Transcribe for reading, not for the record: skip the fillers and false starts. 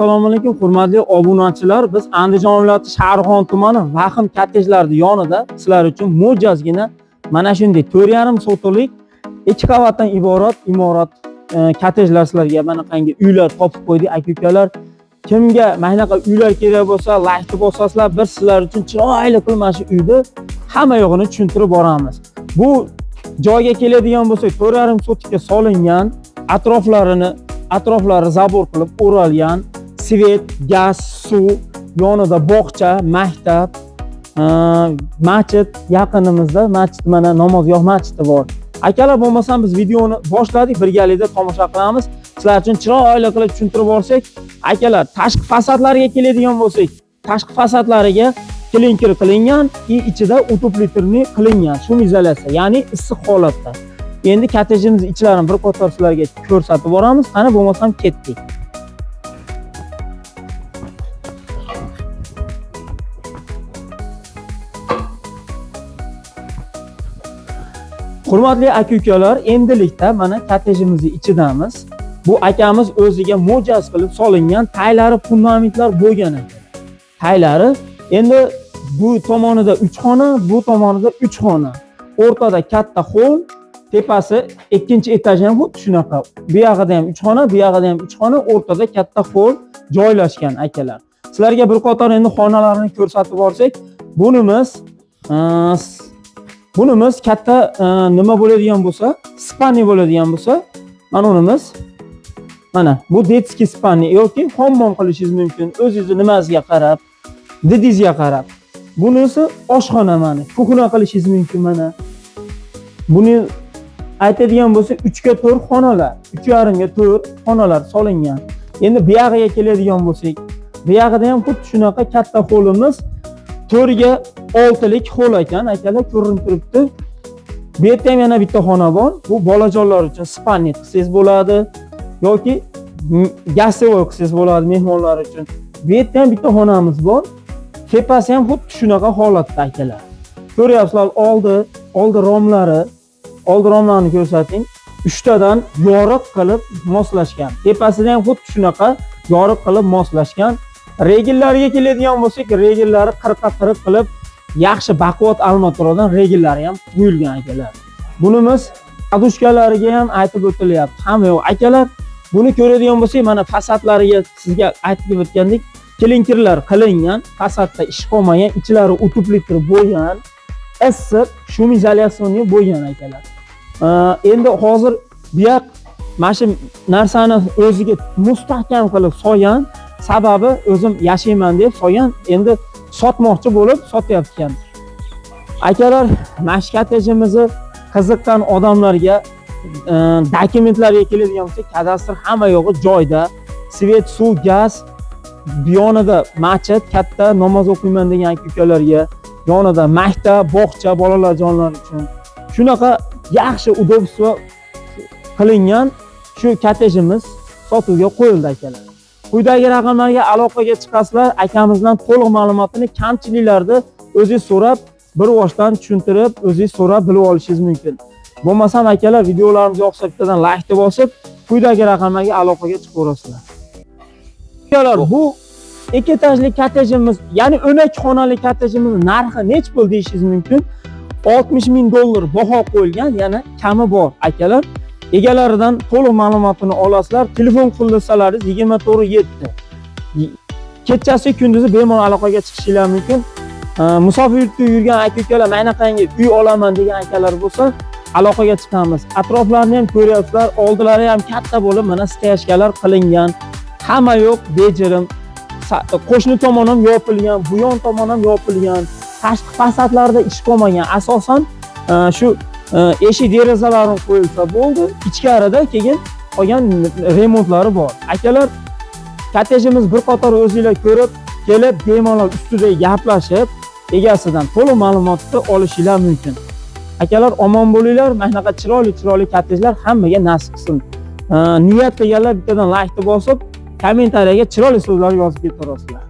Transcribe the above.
Assalomu alaykum, hurmatli obunachilar. Biz Andijon viloyati Shahrixon tumani Vahm kottejlari yonida sizlar uchun mo'jazgina mana shunday 4,5 sotixlik 2 qavatdan iborat imorat, kottejlar sizlarga manaqangi uylar topib qo'ydik, aka ukalar. Kimga mana shunaqa uylar kerak bo'lsa, laykni bosasizlar, biz sizlar uchun chiroyli qilib mana shu uyni hamma yo'g'ini tushuntirib boramiz. Bu joyga keladigan bo'lsak, 4,5 sotixga solingan, atroflari забор qilib o'ralgan, свет, gaz, suv, yonida bog'cha, maktab, masjid, yaqinimizda masjid, mana namozgoh masjidi bor. Akalar, bo'lmasam biz videoni boshladik, birgalikda tomosha qilamiz. Sizlar uchun chiroyli qilib tushuntirib borsak, akalar, tashqi fasadlariga keladigan bo'lsak, tashqi fasadlariga klinker qilingan и ichida утеплительный qilingan, шумоизоляция, ya'ni issiq holatda. Endi kottejimiz ichlarini bir qator sizlarga ko'rsatib boramiz. Qani bo'lmasam ketdik. Hurmatli aka-ukalar, endilikda mana kottejimizni ichidamiz. Bu akamiz o'ziga mo'jaz qilib solingan, taylari fundamentlar bo'lgan ekan. Taylari endi bu tomonida 3 xona, bu tomonida 3 xona. O'rtada katta hol, tepasi ikkinchi etaji ham xuddi shunaqa. Bu yog'ida ham 3 xona, bu yog'ida ham 3 xona, o'rtada katta hol joylashgan akalar. Sizlarga bir qator endi xonalarni ko'rsatib borsak, bunimiz katta, nima bo'ladigan bo'lsa, спальный bo'ladigan bo'lsa, mana unimiz, mana bu детский спальный yoki hammom qilishingiz mumkin, o'zingizni nimasiga qarab, didingizga qarab. Bunisi oshxona, mana кухня qilishingiz mumkin mana. Buni aytadigan bo'lsak, 3 ga 4 xonalar, 3,5 ga 4 xonalar solingan. Endi bu yog'iga keladigan bo'lsak, bu yog'ida ham xuddi shunaqa katta holimiz 4 ga 6lik hol ekan, akalar, ko'rinib turibdi. Bu yerda ham yana bitta xona bor. Bu bolajonlar uchun спальный qilsangiz bo'ladi yoki гостевой qilsangiz bo'ladi mehmonlar uchun. Bu yerda ham bitta xonamiz bor. Tepasi ham xuddi shunaqa holatda akalar. Ko'ryapsizlar, oldi romlari, oldi romlarni ko'rsating. 3 tadan yoriq qilib moslashgan. Tepasida ham xuddi shunaqa yoriq qilib moslashgan. Regillariga keladigan bo'lsak, regillari 40 ga 40 qilib yaxshi baquvvat armaturadan regillari ham qo'yilgan akalar. Bunimiz подушка lariga ham aytib o'tilyapti. Hamma yo'q akalar, buni ko'radigan bo'lsak, mana fasadlariga sizga aytib o'tgandek, klinkerlar qilingan, fasadda ish qolmagan, ichlari утеплитель bo'lgan, issiq, шумоизоляционный bo'lgan akalar. Endi hozir bu yoq mana shu narsani o'ziga mustahkam qilib solgan, sababi o'zim yashayman deb solgan, endi sotmoqchi bo'lib sotyapti ekan. Akalar, mana shu kottejimizni qiziqqan odamlarga, dokumentlarga keladigan bo'lsak, kadastr hamma yo'g'i joyda, свет, suv, gaz, bu yonida masjid, katta namoz o'qiyman degan aka ukalarga, yonida maktab, bog'cha bolalar jonlar uchun. Shunaqa yaxshi удобство qilingan shu kottejimiz sotuvga qo'yildi akalar. Quyidagi raqamlarga aloqaga chiqasizlar, akamizdan to'liq ma'lumotini, kamchiliklarni o'zingiz so'rab, bir boshdan tushuntirib, o'zingiz so'rab bilib olishingiz mumkin. Bo'lmasam akalar, videolarimiz yoqsa bittadan laykni bosib, quyidagi raqamlarga aloqaga chiqaverasizlar. Akalar, bu 2 etajli kottejimiz, ya'ni 12 xonali kottejimiz narxi nechi pul deyishingiz mumkin. 60 ming dollar baho qo'yilgan, yana kami bor akalar. Egalaridan to'liq ma'lumotini olasizlar. Telefon qilsalaringiz 24/7. Kechasi kunduzi bemalol aloqaga chiqishinglar mumkin. Musofir yurtda yurgan aka ukalar, mana qanday uy olaman degan akalar bo'lsa, aloqaga chiqamiz. Atroflarini ham ko'ryapsizlar, oldilari ham katta bo'lib, mana стоячка lar qilingan. Hamma yo'q bejirim. Qo'shni tomon ham yopilgan, bu yon tomon ham yopilgan. Tashqi fasadlarda ish qolmagan. Asosan shu eshik derazalari qo'yilsa bo'ldi. Ichkarida keyin qolgan remontlari bor. Akalar, kottejimiz bir qator o'zinglar ko'rib, kelib bemalol ustida gaplashib, egasidan to'liq ma'lumotni olishinglar mumkin. Akalar, omon bo'linglar. Mana shunaqa chiroyli chiroyli kottejlar hammaga nasib qilsin. Niyat qilganlar bittadan laykni bosib, kommentariyaga chiroyli so'zlar yozib ketaverasizlar.